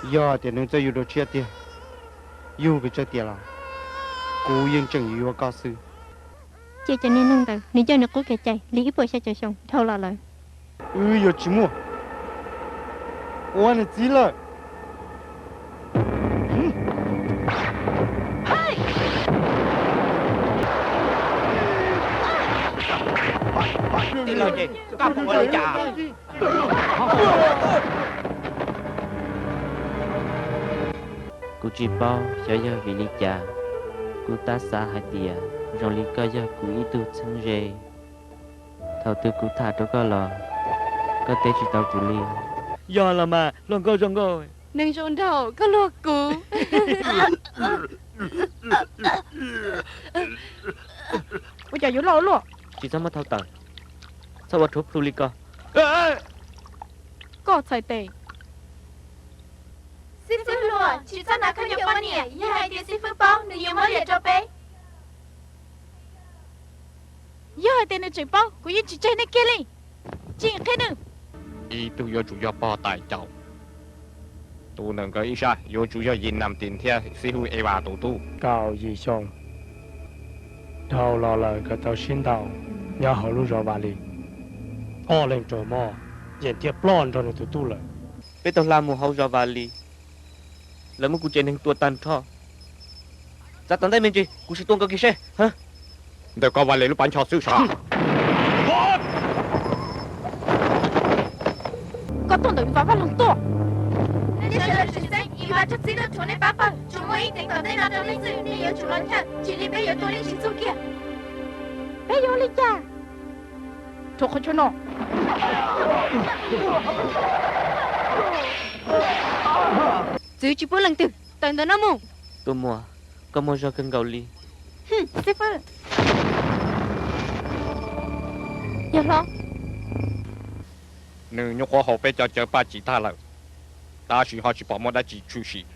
Yog hais tias nws txawj yuav dua tshiab tiag, yug pes tsawg tiam los kuv yeej tseem yuav yuav koj xwb. Ces cov niag neeg ntawd nws coj nws qub kev cai li ib puas xya caum xyoo dhau los lawm. Wb yuav tsis muaj ua nws txiv lawm. Kuv tsis paub xyov yog vim li cas, kuv tab xav hais tias zoo li koj yog kuv ib tug txheeb ze. Thaum twg kuv tham rau koj los koj teb tsis tau kuv li. Yog los mas, luag nkauj zoo nkauj. Neeg zoo nraug, koj luag kuv. Ua cas yuav loj ua luaj? Tsis txhob muab thau tawm, txhob ua rhuav plhu li ko. Koj txhais tes. Xib fwb hluas, tsis txhob hnav khaub ncaws poj niam, yog hais tias xib fwb paub nws yuav muab liam rau peb. Yog hais tias nws tseem paub, kuv yeej tsis tseg nej kiag li. Tsis qhia nws. Ib tug yuav tsum yog pog tais caus, tus ntawm nkawd ib sab yuav tsum yog Yis Nas Tis thiab xib hwb Eva tus tub. Kaum yim xyoo, dhau los lawm nkawd tau sib ntaus nyob hauv lub zos Vas Lis. Ob leeg raug mob, yeej thiab ploj nrog nws tus tub lawm. Peb tau hla mus hauv zos Vas Lis, lawv muab kuv tsev neeg tua tag nrho. Txav tom ntej me ntsis, kuv sim tua nkaus kiag seb. Ntawm koj Vas Lis lub pas ncho xwb sav. Koj tuaj ntawm Iva Vaj Loog tuaj. Nej sawv daws tseem xeeb, Iva raug txib tuaj rhuav nej pab pawg, tsuas muaj ib teev tom ntej no rau nej xwb, nej yuav tsum los nchaj, tsis li peb yuav tua nej tsis txuag kiag. Peb yuav ua li cas? Rhuav qhov chaw no. Txwv tsis pub leej twg tawm ntawm no mus. Tus muam, koj muaj zog kawg nkaus li. Xib fwb. Yawg hlob. Nws nyuam qhuav haus peb cov cawv paj chim tag lawm, tab sis ho tsis pom muaj dab tsi tshwm sim.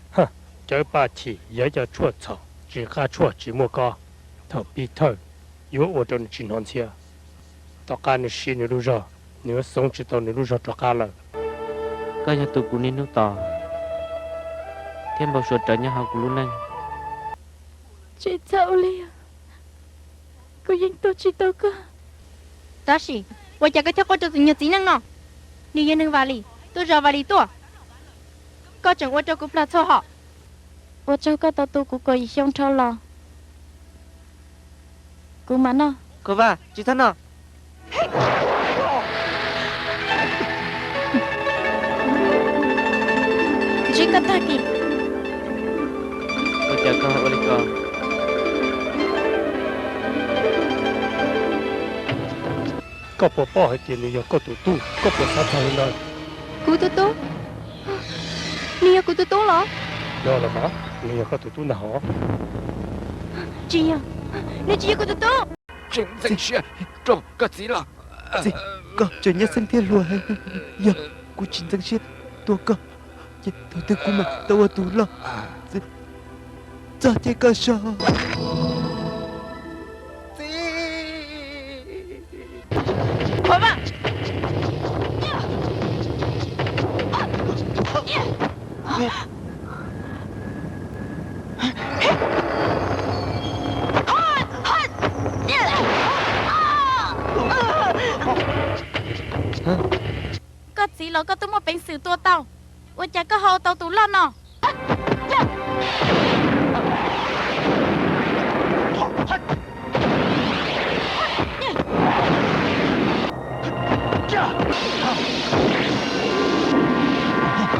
Cawv paj chim yog ib co tshuaj txhaum, tsis qab tshuaj tsis muaj kob. Thaum pib thawj yuav ua rau nws tsis hnov ntxhiab. Tom qab nws siv nws lub zog, nws yuav xoov tsis tau nws lub zog rov qab lawm. Koj yog tus kuv niaj hnub tos thiab npau suav rawv nyob hauv kuv lub neej. Tsis txhob ua li, kuv yeej tuaj tsis tau koj. Tab sis ua cas koj thiaj quaj rau tus nyuag txiv neej no? Nws yog neeg Vas Lis, tuaj zos Vas Lis tuaj. Koj tseem ua rau kuv plag txhua hom. Ua tsaug koj tau tu kuv kaum yim xyoo dhau los. Kuv mam noj. Khov Vaj, tsis txhob noj. Ntsib koj tag kis. Ua cas koj ua li ko? Koj puas paub hais tias nws yog koj tus tub? Koj puas xav txog li ntawd? Kuv tus tub? Nws yog kuv tus tub los? Yog los mas, nws yog koj tus tub ntag hov. Tsis yog, nws tsis yog kuv tus tub. Tseem ntxeev siab rau koj txiv los? Txiv, koj tseem nyab xeeb thiab hluas heev. Yog kuv tsis ntxeev siab tua koj, ces thaum twg kuv mam tau ua tus loj. Txiv, txog ces koj so. Khov Vaj! Koj txiv los koj twb muaj peev xwm tua tau, ua cas koj ho ua tau tus loj no?